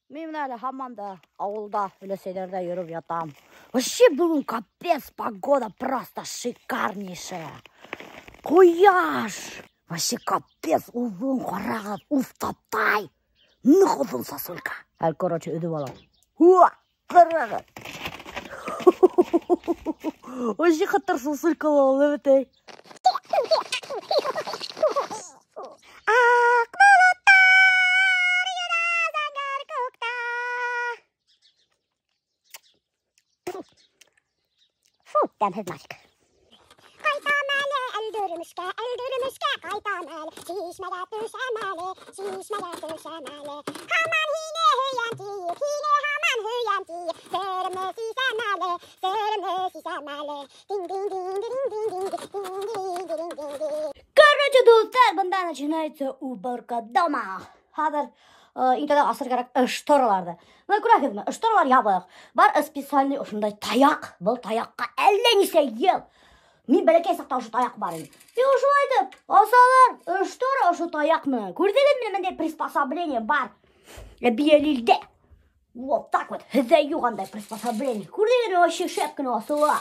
Мин бына әле һаман да ауылда өләсәйҙәрҙә йөрөп ятам. Вообще бөгөн капец, погода просто шикарнейшая. Ҡояш! Вообще капец, оҙон, ҡарағыҙ, уф таптай. Ныҡ оҙон сосулька. Әле, короче, өҙөп алам. Уа, ҡарағыҙ. Вообще хәтәр сосулька ул, әбетәй. Аҡ болоттар йөрә зәңгәр күктә. Фу, тәмһеҙ нафиг. Ҡайтам әле Әлдермешкә, Әлдермешкә ҡайтам әле, шишмәгә төшәм әле, шишмәгә төшәм әле. Һаман һине һөйәм тиеп, һине һаман һөйәм тиеп, серемде сисәм әле, серемде сисәм әле. Дин-дин-дин-дин-дин-дин-дин-дин-дин-дин-дин. Короче, дуҫтар, бында начинается уборка дома. Хәҙер иң тәүҙә асыр кәрәк штораларҙы. Бына күрәһегеҙме, шторалар ябыҡ. Бар специальный ошондай таяҡ. Был таяҡҡа әллә нисә йыл. Мин бәләкәй саҡта ошо таяҡ бар ине. И ошолай итеп асалар штора ошо таяҡ менән. Күрҙегеҙме, бындай приспособление бар. Бейәлилдә. Вот так вот. Һеҙҙә юҡ андай приспособление. Күрҙегеҙме, вообще шәп кенә асыла.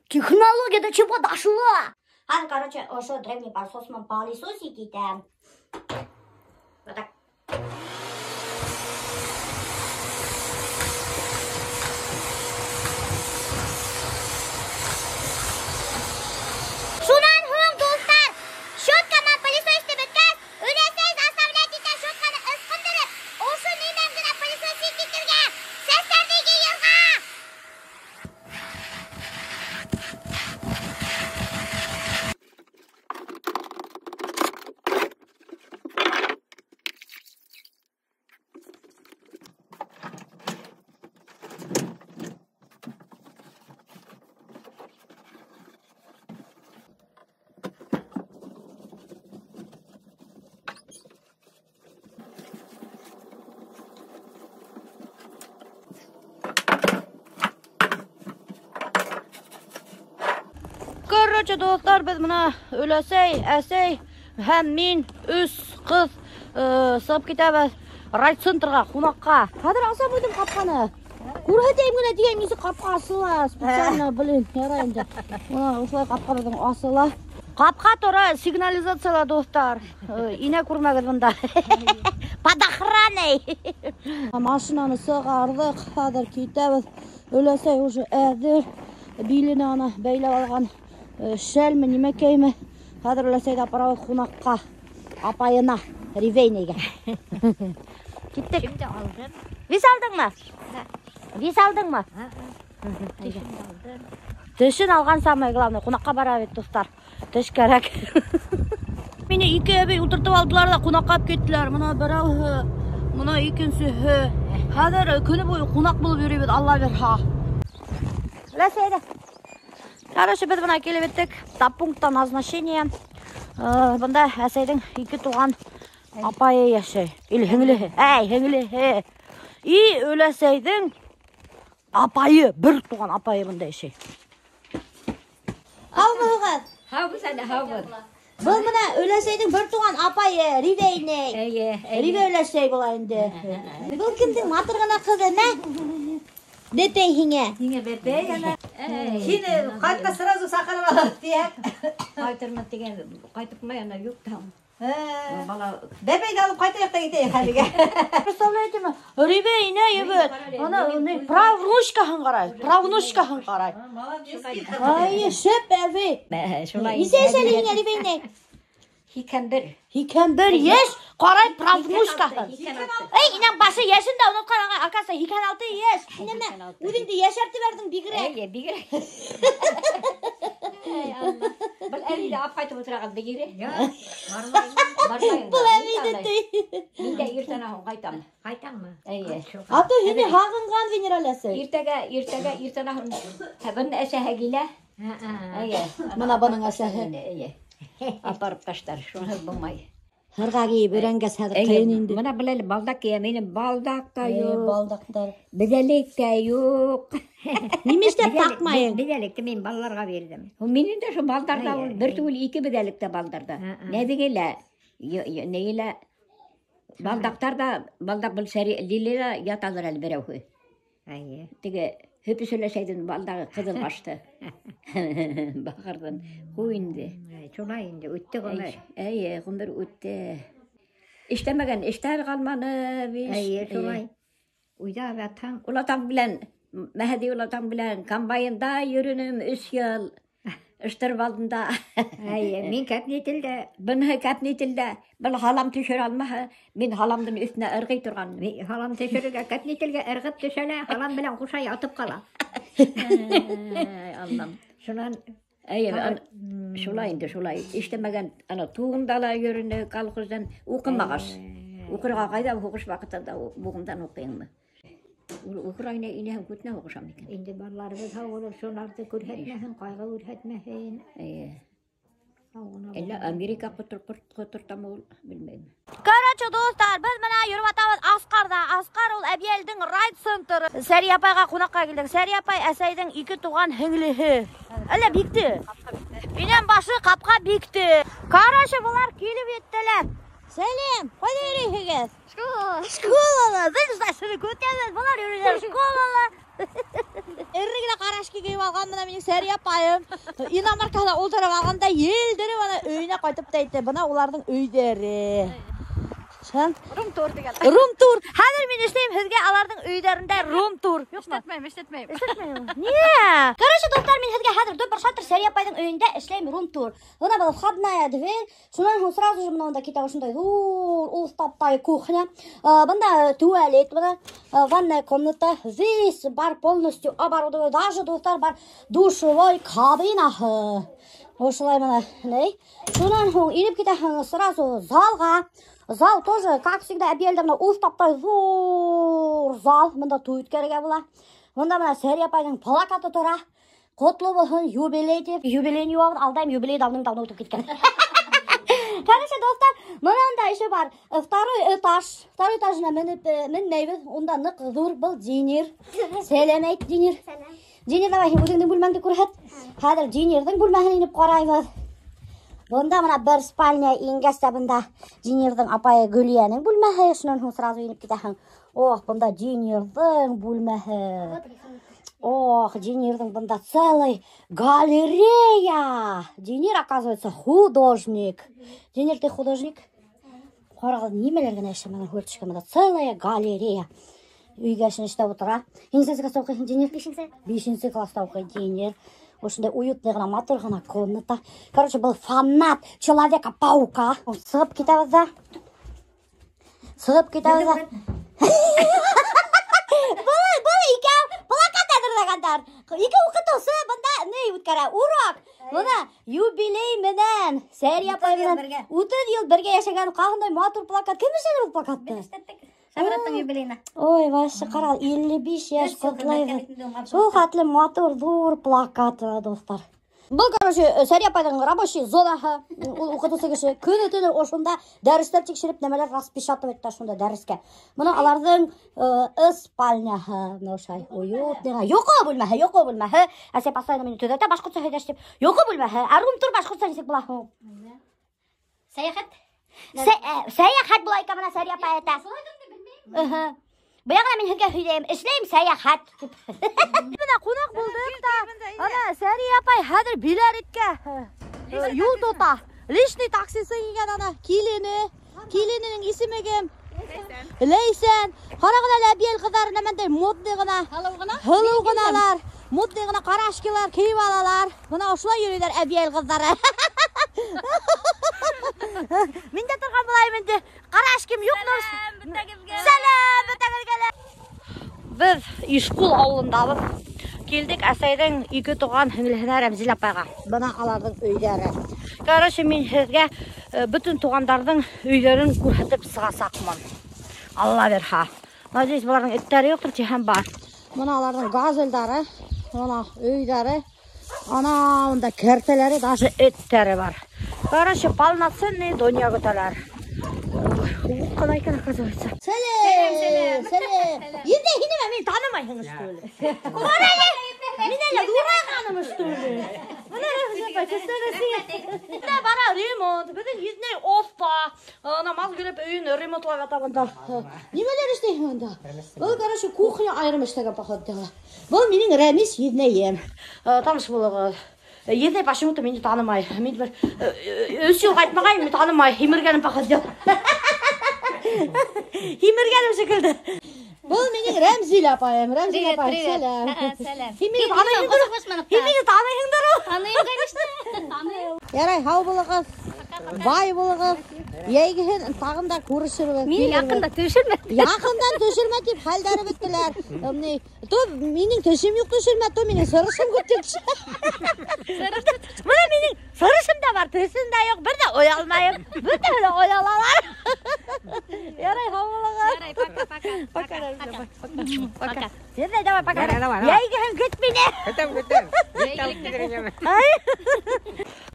Технология до чего дошла? Хәҙер, короче, ошо древний пылесос менән пылесосить итәм. Вот так. Шунан һуң, дуҫтар, щетка менән пылесос итеп бөткәс, өләсәй заставлять итә щетканы ысҡындырып, ошо нимәм генә пылесос итергә, сәстәрҙе йыйырға. Короче, дуҫтар, беҙ бына өләсәй, әсәй һәм мин өс ҡыҙ сығып китәбеҙ райцентрға, ҡунаҡҡа. Хәҙер асам үҙем ҡапҡаны. Күрһәтәйем генә тигән, нисек ҡапҡа асыла. Специально, блин, ярай инде. Бына ошолай ҡапҡа беҙҙең асыла. Ҡапҡа тора сигнализацияла, дуҫтар. Инә күрмәгеҙ бында. Под охраной. Машинаны сығарҙыҡ, хәҙер китәбеҙ. Өләсәй уже әҙер. Биленә ана бәйләп алған шәлме, нимәкәйме. Хәҙер өләсәйҙе апарабыҙ ҡунаҡҡа, апайына, Ривейнейгә. Киттек. Кемде алдым? Виз алдыңмы? Да. Виз алдыңмы? Тешен алдым. Тешен алған самое главное. Ҡунаҡҡа бара бит, дуҫтар. Теш кәрәк. Мине ике әбей ултыртып алдылар ҙа ҡунаҡҡа алып киттеләр. Бына берәүһе, бына икенсеһе. Хәҙер көнө буйы ҡунаҡ булып йөрөйбөҙ, Алла бирһә. Өләсәй әйҙә. Короче, беҙ бына килеп еттек. До пункта назначения. Бында әсәйҙең ике туған апайы йәшәй. Или һеңлеһе. Әй, һеңлеһе. И өләсәйҙең апайы, бер туған апайы бында йәшәй. Һаумыһығыҙ? Һаубыҙ әле, һаубыҙ. Был бына өләсәйҙең бер туған апайы, Ривәйнәй. Эйе, эйе. Ривә өләсәй була инде. Был кемдең матур ғына ҡыҙы, мә? Бәпәй һиңә. Һиңә бәпәй ана. Һине ҡайтҡас сразу саҡырып алып тиһәк. Ҡайтырмын тигән, ҡайтып ана юҡ та. Бала Бәпәйҙе алып ҡайтайыҡ та китәйек хәлгә. Представляете ме? Ривә инәй ебет. Ана, ни, правнучкаһын ҡарай, правнучкаһын ҡарай. Молодец. Ай, шәп әбей. Мә, шулай. Нисә йәш әле һиңә, Ривә инәй? 81. 81 йәш, ҡарай правнучкаһын. 86. Эй, инәң башы йәшен дә онотҡан ағай, оказывается, 86 йәш. Нимә, үҙеңде йәшәртеп бәрҙең бигерәк. Эйе, бигерәк. Эй, Алла. Был әбейҙе алып ҡайтып ултыраған бигерәк. Бармайым. Был әбейҙе ти. Мин дә иртән һуң ҡайтам. Ҡайтаңмы? Эйе. А то һине һағынған Венера өләсәй. Иртәгә, иртәгә, иртән һуң. Бының әсәһе килә. Эйе. Бына бының әсәһе. Эйе. Апарып таштар, шунһыҙ булмай. Һырға кейеп өйрәнгәс хәҙер Эйе, ҡыйын инде. Бына был әле балдаҡ кейә, минең балдаҡ та Эйе, юҡ. балдаҡтар. Беҙәлек тә юҡ. Нимә эшләп таҡмайың? Беҙәлекте мин балаларға бирҙем. Минең дә шул балдарҙа ул бер түгел, ике беҙәлек тә балдарҙа. Нәҙеге лә, нейе лә, Балдаҡтар ҙа, балдаҡ был Лилия яталыр әле берәүһе. Эйе. Теге һөпөс өләсәйҙең балдағы ҡыҙыл башты. Бахырҙан. Ҡуй инде. Шулай инде, үтте ғүмер. Эйе, ғүмер үтте. Эшләмәгән эштәр ҡалманы. Эйе, шулай. Уйҙа ятһаң. Олатаң белән, Мәһәҙи олатаң белән комбайнда йөрөнөм 3 йыл. Ыштырып алдым да. Эйе, мин кәпнителдә. Быныһы кәпнителдә. Был һалам төшөрә алмаһа, мин һаламдың өҫтөнә ырғый торған. Мин һалам төшөрөргә кәпнителгә ырғып төшә лә, һалам белән ҡуша ятып ҡала. Аллам. Шунан Эйе, шулай инде, шулай. Эшләмәгән, ана туғында ла йөрөнө, колхоздан уҡымағас. Уҡырға ҡайҙа һуғыш ваҡытында буғымдан уҡыйыңмы? Украина инәһен күтенә һуғышам икән. Инде балаларыбыҙ һау булыр, шуларҙы күрһәтмәһен, ҡайғы күрһәтмәһен. Эйе. Әллә Америка ҡотортамы ул, белмәйем. Короче, дуҫтар, беҙ бына йөрөп ятабыҙ Асҡарҙа. Асҡар ул Әбйәлилдең райцентры. Сәриә апайға ҡунаҡҡа килдек. Сәриә апай әсәйҙең 2 туған һеңлеһе. Әллә бикте? Инәм башы ҡапҡа бикте. Короче, былар килеп еттеләр. Сәлем, ҡайҙа йөрөйһөгөҙ? Школа. Школала. Беҙ шуны көтәбеҙ. Былар йөрөйҙәр школала. Эре генә ҡарашки кейеп алған бына минең Сәриә апайым. Иномаркаһына ултырып алған да елдереп ана өйөнә ҡайтып та әйтте. Бына уларҙың өйҙәре. Шын? Рум-тур тигән. Рум-тур. Хәҙер мин эшләйем һеҙгә аларҙың өйҙәрендә рум-тур. Юҡмы? Эшләтмәйем, эшләтмәйем. Эшләтмәйем. Ниңә? Короче, дуҫтар, мин һеҙгә хәҙер дөп бер шатыр Сәриә апайҙың өйөндә эшләйем рум-тур. Бына был входная дверь. Шунан һуң сразу же бына унда китә ошондай ҙур уҫтаптай кухня. Бында туалет, бына ванная комната. Весь бар полностью оборудован. Даже дуҫтар бар душевой кабинаһы. Ошолай бына, ни? Шунан һуң инеп китәһең сразу залға. Зал тоже, как всегда, Әбйәлилдә бына уҫтаптай ҙур зал. Бында туй үткәрергә була. Бында бына Сәриә апайҙың плакаты тора. Ҡотло булһын юбилей тип. Юбилейын юабыҙ, алдайым, юбилей давным-давно үтеп киткән. Короче, дуҫтар, бына унда эше бар. Второй этаж. Второй этажына менмәйбеҙ. Унда ныҡ ҙур был Динир. Сәләм әйт, Динир. Сәләм. Динир, давай, һин үҙеңдең бүлмәңде күрһәт. Хәҙер Динирҙең бүлмәһен инеп ҡарайбыҙ. Бында бына бер спальня ингәс тә бында Динирҙең апайы Гөлиәнең бүлмәһе. Шунан һуң сразу инеп китәһең. Ох, бында Динирҙең бүлмәһе. Ох, Динирҙең бында целый галерея. Динир, оказывается, художник. Динир, ты художник? Ҡарағыҙ, нимәләр генә эшләмәгән, һүрәт төшкән бында целая галерея. Өйгә эшен эшләп ултыра. Һин нисәнсе класста уҡыйһың, Динир? Бишенсе. Бишенсе класста уҡый Динир. Ошондай уютный ғына, матур ғына комната. Короче, был фанат Человека-паука. Сығып китәбеҙ ҙә. Сығып китәбеҙ ҙә. Был икәү плакат әҙерләгәндәр. Ике уҡытыусы бында ни үткәрә? Урок. Бына юбилей менән Сәриә апай менән 30 йыл бергә йәшәгән ҡандай матур плакат. Кем эшләне был плакатты? Беҙ эшләттек. Шамраттың юбилейына. Ой, вообще, ҡара, 55 йәш ҡотлайбыҙ. Шул хәтле матур, ҙур плакат, дуҫтар. Был, короче, Сәриә апайҙың рабочий зонаһы. Ул уҡытыусы кеше көнө-төнө ошонда дәрестәр тикшереп, нәмәләр распечатывать итә шунда дәрескә. Бына аларҙың спальняһы, бына ошолай уютный ғына. Йоҡо бүлмәһе, йоҡо бүлмәһе. Әсәй постоянно мине төҙәтә, башҡортса һөйләш тип. Йоҡо бүлмәһе, ә рум-тур башҡортса нисек була һуң? Сәйәхәт. Сәйәхәт була икән бына Сәриә апай әйтә. Быяғына мин һеҙгә һөйләйем, эшләйем сәйәхәт тип. Бына ҡунаҡ булдыҡ та. Ана Сәриә апай хәҙер Биләриткә юл тота. Личный таксисы килгән ана, килене. Килененең исеме кем? Ләйсән. Ҡарағыҙ әле Әбйәлил ҡыҙҙары нәмәндәй модный ғына. Һылыу ғына. Һылыу ғыналар. Модный ғына ҡарашкилар кейеп алалар. Бына ошолай йөрөйҙәр Әбйәлил ҡыҙҙары. Мин дә торған булайым инде. Ҡарашким юҡ, но Сәләм бөтәгеҙгә. Сәләм бөтәгеҙгә лә. Беҙ Ишҡул ауылындабыҙ. Килдек әсәйҙең ике туған һеңлеһенә Рәмзилә апайға. Бына аларҙың өйҙәре. Короче, мин һеҙгә бөтөн туғандарҙың өйҙәрен күрһәтеп сығасаҡмын. Алла бирһә. Надеюсь, быларҙың эттәре юҡтыр, тиһәм бар. Бына аларҙың газелдары, бына өйҙәре, ана унда кәртәләре, даже эттәре бар. Короче, полноценный донъя көтәләр. Һыуыҡ ҡына икән, оказывается. Сәләм, сәләм, сәләм. Инде һин нимә, мине танымайһың, что ли? Ҡара әле, мин әле ҙурайғаным, что ли? Бына Рәмзилә апай, апай, көслө. Бара ремонт, беҙҙең еҙнәй оҫта. Намаҙ килеп өйөн ремонтлап ята бында. Нимәләр эшләйһең унда? Был, короче, кухня айырым эшләгән, походу дела. Был минең Рәмис еҙнәйем. Таныш булығыҙ. Еҙнәй почему-то мине танымай. Мин бер 3 йыл ҡайтмағайым, мине танымай. Һимергәнем, походу дела. Һимергәнем шикелле. Был минең Рәмзил апайым. Рәмзил апай, сәләм. Сәләм. Һин мине таныйһыңдыр? Һин мине таныйһыңдыр ул? Таныйым, конечно. Таныйым. Ярай, һау булығыҙ. Бай булығыҙ. Йәйгеһен тағын да күрешербеҙ. Мине яҡында төшөрмә. Яҡындан төшөрмә тип хәлдәре бөттөләр. То минең тешем юҡ төшөрмә, то минең сырышым күп тип. Бына минең сырышым да бар, тешем дә юҡ, бер ҙә оялмайым. Бөтәһе лә оялалар. Ярай, һау булығыҙ. Ярай, пока, пока. Пока, Пока. пока. Еҙнәй, давай, пока. Давай, давай. Йәйгеһен көт мине. Көтәм, көтәм.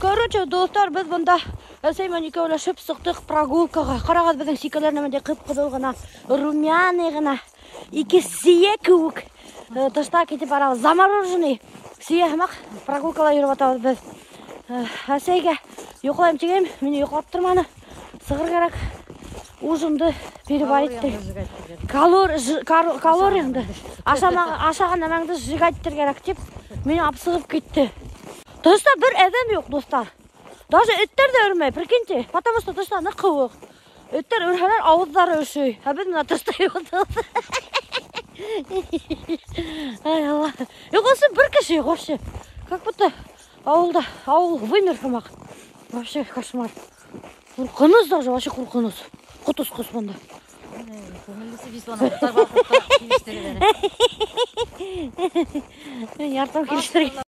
Короче, дуҫтар, беҙ бында әсәй менән икәүләшеп сыҡтыҡ прогулкаға. Ҡарағыҙ, беҙҙең сикәләр нәмәндәй ҡып-ҡыҙыл ғына, румяный ғына, ике сейә кеүек. Тышта китеп барабыҙ. Замороженный сейә һымаҡ прогулкала йөрөп ятабыҙ беҙ. Әсәйгә йоҡлайым тигәйем, мине йоҡлаттырманы. Сығыр кәрәк. Ужинды переварить калорияңды ашаған нәмәңде сжигать итергә кәрәк тип мине алып сығып китте. Тышта бер әҙәм юҡ, дуҫтар. Даже эттәр ҙә өрмәй, прикиньте, потому что тышта ныҡ һыуыҡ. Эттәр өрһәләр ауыҙҙары өшөй. Ә беҙ бына тышта ятабыҙ. Ай, Алла. Юҡ, ошо бер кеше юҡ вообще. Как будто ауылда, ауыл вымер һымаҡ. Вообще кошмар. Ҡурҡыныс даже, вообще ҡурҡыныс. Ҡот осҡос бында. Мин яртам килештерергә.